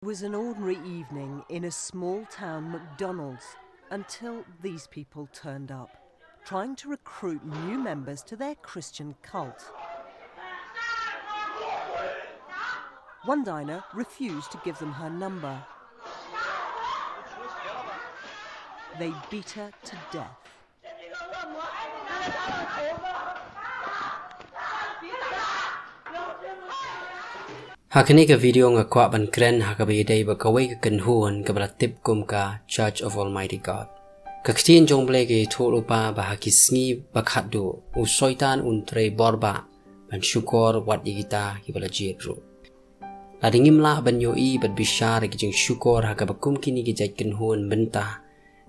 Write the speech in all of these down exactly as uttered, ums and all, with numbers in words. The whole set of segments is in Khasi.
It was an ordinary evening in a small town McDonald's until these people turned up, trying to recruit new members to their Christian cult. One diner refused to give them her number. They beat her to death. Ha kane ka video nga kwah ban kren ha kaba ïadei bad kawei ka kynhun kaba la tip kum ka Church of Almighty God. Ka ktien jong U Blei ka ïathuh lypa ba ha ki sngi ba khatduh u Soitan un trei bor bah ban shukor wat ïa kita kiba la jied ruh. Lada ngim lah ban ïohi bad bishar ïa ki jingshukor ha kaba kum kine ki jait kynhun mynta,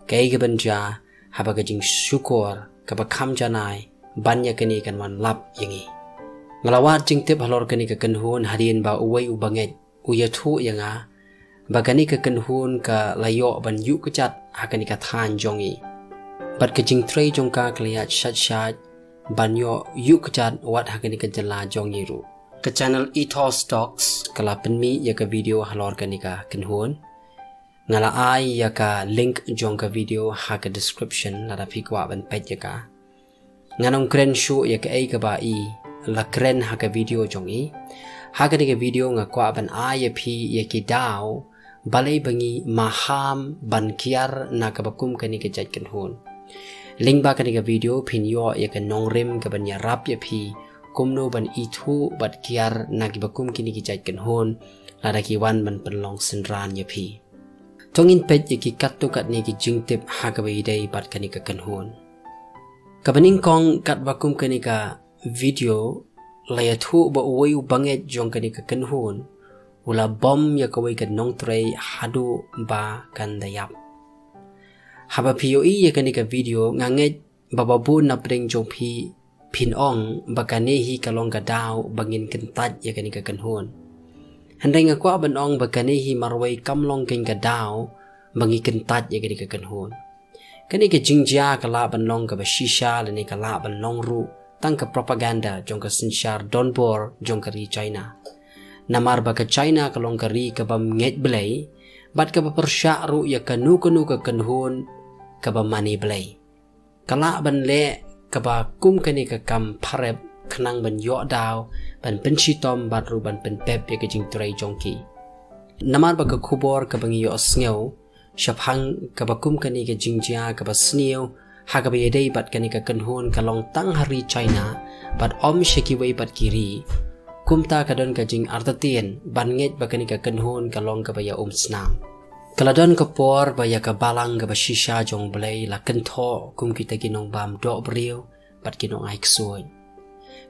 kaei kaban jia haba ka jingshukor kaba kham janai ban ïa kane kan wan lap ïa ngi. Nga la wad jingtip halor kane ka kynhun hadien ba uwei u bangeit u ïathuh ïa nga ba kane ka kynhun ka la ïoh ban ïuh kjat ha kane ka thaiñ jong ngi. Bad ka jingtrei jong ka ka la ïaid shait shait ban ïoh ïuh kjat wat ha kane ka jylla jong ngi ruh. Ka channel Ethos Talks ka la pynmih ïa ka video halor kane ka kynhun. Nga la ai ïa ka link jong ka video ha ka description lada phi kwah ban peit ïa ka. Ngan ym kren shuh ïa kaei kaba i la kren ha ka video jong i. Ha kane ka video nga kwah ban ai ïa phi ïa ki daw balei ba ngi maham ban kiar na kaba kum kane ka jait kynhun. Lyngba kane ka video phin ïoh ïa ka nongrim kaban ïarap ïa phi kumno ban ithuh bad kiar na kiba kum kine ki jait kynhun lada ki wan ban pynlong synran ïa phi. To ngin peit ïa ki katto katne ki jingtip ha kaba ïadei bad kane ka kynhun. Kaba nyngkong, katba kum kane ka video la ïathuh ba uwei u bangeit jong kane ka kynhun u la bom ïa kawei ka nongtrei haduh ba kan da ïap. Haba phi ïohi ïa kane ka video nga ngeit ba babun na pdeng jong phi phin ong ba kane hi ka long ka daw ba ngin kyntait ïa kane ka kynhun. Hynrei nga kwah ban ong ba kane hi marwei kam long kane ka daw ba ngi kyntait ïa kane ka kynhun. Kane ka jingjia ka lah ban long kaba shisha lane ka lah ban long ruh tang ka propaganda jong ka synshar donbor jong ka ri China. Namar ba ka China ka long ka ri kabym ngeit Blei bad kaba pyrshah ruh ïa kano kano ka kynhun kaba mane Blei. Ka lah ban leh kaba kum kane ka kam pharep khnang ban ïoh daw ban pynshitom bad ruh ban pynpep ïa ka jingtrei jong ki. Namar ba ka khubor kaba ngi ïohsngew shaphang kaba kum kane ka jingjia kaba sniew ha kaba ïadei bad kane ka kynhun ka long tang ha ri China bad ym sha kiwei pat ki ri. Kumta ka don ka jingartatien ban ngeit ba kane ka kynhun ka long kaba ïa umsnam. Ka la don ka por ba ïa ka balang kaba shisha jong Blei la kynthoh kum kita ki nongbam doh briew bad ki nongai ksuid.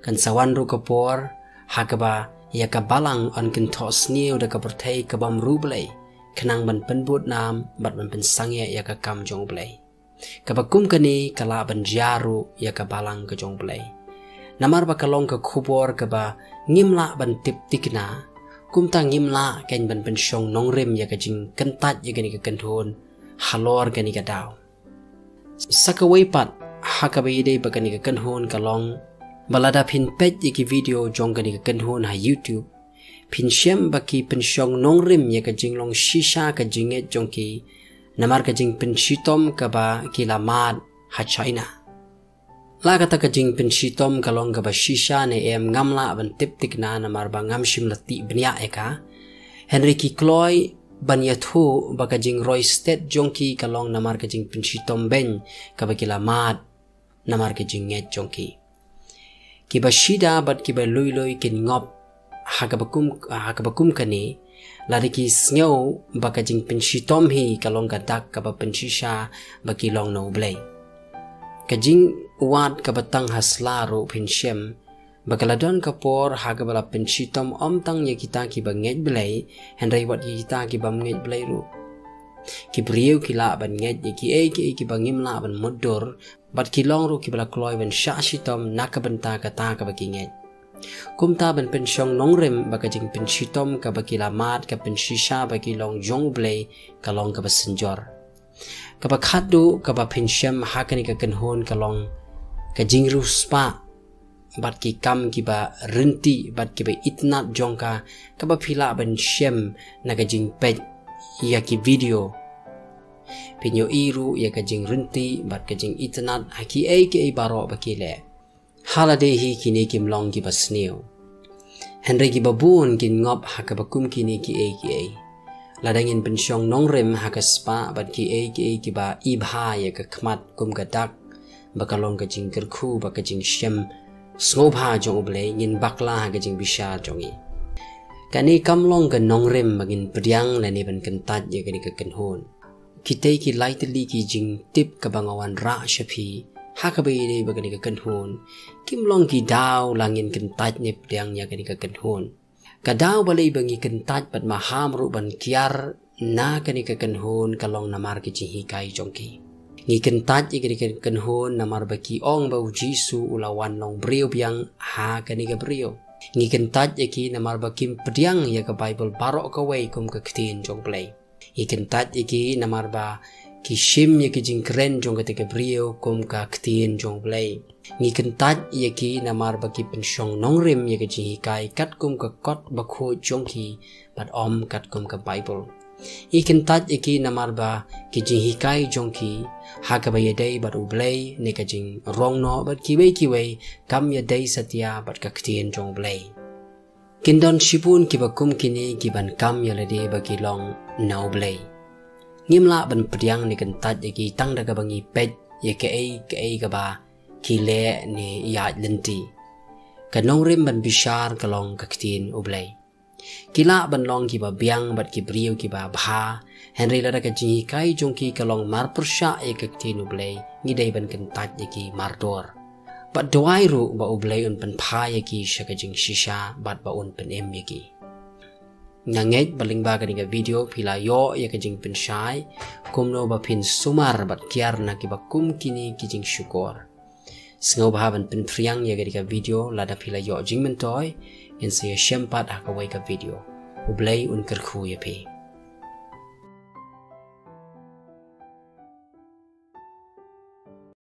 Kan sa wan ruh ka por ha kaba ïa ka balang yn kynthoh sniew da ka pyrthei kabym ru Blei khnang ban pynbud nam bad ban pynsangeh ïa ka kam jong Blei. Kaba kum kane ka lah ban jia ruh ïa ka balang ka jong Blei. Namar ba ka long ka khubor kaba ngim lah ban tip tikna, kumta ngim lah kein ban pynshong nongrim ïa ka jingkyntait ïa kane ka kynhun halor kane ka daw. Sa kawei pat ha kaba ïadei bad kane ka kynhun ka long ba lada phin peit ïa ki video jong kane ka kynhun ha YouTube phin shem ba ki pynshong nongrim ïa ka jinglong shisha ka jingngeit jong ki namar ka jingpynshitom kaba ki la mad ha China. La kata ka jingpynshitom ka long kaba shisha ne em ngam lah ban tip tikna namar ba ngam shym la tih bniah ïa ka. Hynrei ki kloi ban ïathuh ba ka jingroi stet jong ki ka long namar ka jingpynshitom beiñ kaba ki la mad namar ka jingngeit jong ki. Kiba shida bad kiba lui lui kin ngop ha kaba kum, ha kaba kum kane lada ki sngew ba ka jingpynshitom hi ka long ka dak kaba pynshisha ba ki long na U Blei. Ka jingwad kaba tang ha sla ruh phin shem ba ka la don ka por ha kaba la pynshitom ym tang ïa kita kiba ngeit Blei hynrei wat ïa kita kibym ngeit Blei ruh. Ki briew ki lah ban ngeit ïa kiei kiei kiba ngim lah ban mutdur bad ki long ruh kiba la kloi ban shah shitom na ka bynta kata kaba ki ngeit. Kumta ban pynshong nongrim ba ka jingpynshitom kaba ki la mad ka pynshisha ba ki long jong U Blei ka long kaba synjor. Kaba khatduh kaba phin shem ha kane ka kynhun ka long ka jingriewspah bad ki kam kiba rynti bad kiba itynnad jong ka, kaba phi lah ban shem na ka jingpeit ïa ki video. Phin ïohi ruh ïa ka jingrynti bad ka jingitynnad ha kiei kiei baroh ba ki leh. Ha lade hi kine kim long kiba sniew, hynrei kiba bun kin ngop ha kaba kum kine kiei kiei. Lada ngin pynshong nongrim ha ka spah bad kiei kiei kiba i bha ïa ka khmat kum ka dak, ba ka long ka jingkyrkhu bad ka jingshem sngewbha jong U Blei, ngin bakla ha ka jingbishar jong ngi. Kane kam long ka nongrim ba ngin pdiang lane ban kyntait ïa kane ka kynhun. Kitei ki lai tylli ki jingtip kaba nga wanrah sha phi ha kaba ïadei bad kane ka kynhun, kim long ki daw la ngin kyntait ne pdiang ïa kane ka kynhun. Ka daw balei ba ngi kyntait bad maham ruh ban kiar na kane ka kynhun ka long namar ki jinghikai jong ki. Ngi kyntait ïa kane ka kynhun namar ba ki ong ba U Jisu u la wan long briew biang ha kane ka briew. Ngi kyntait ïa ki namar ba kim pdiang ïa ka Baibl baroh kawei kum ka ktien jong U Blei. Ngi kyntait ïa ki namar ba ki shim ïa ki jingkren jong kata ka briew kum ka ktien jong U Blei. Ngi kyntait ïa ki namar ba ki pynshong nongrim ïa ka jinghikai katkum ka kot bakhuid jong ki bad ym katkum ka Baibl. Ngi kyntait ïa ki namar ba ki jinghikai jong ki ha kaba ïadei bad U Blei ne ka jingrong noh bad kiwei kiwei kam ïadei satia bad ka ktien jong U Blei. Kin don shibun kiba kum kine kiban kam ïa lade ba ki long na U Blei. Ngim lah ban pdiang ne kyntait ïa ki tang da kaba ngi peit ïa kaei kaei kaba ki leh ne ïaid lynti. Ka nongrim ban bishar ka long ka ktien U Blei. Ki lah ban long kiba biang bad ki briew kiba bha, hynrei lada ka jinghikai jong ki ka long marpyrshah ïa ka ktien U Blei, ngi dei ban kyntait ïa ki mardor. Bad duwai ruh ba U Blei un pynphai ïa ki sha ka jingshisha bad ba un pynim ïa ki. Nga ngeit ba lyngba kane ka video phi la ïoh ïa ka jingpynshai kumno ba phin sumar bad kiar na kiba kum kine ki jingshukor. Sngewbha ban pynphriang ïa kane ka video lada phi la ïoh jingmyntoi, ngin sa ïashem pat ha kawei ka video. U Blei un kyrkhu ïa phi.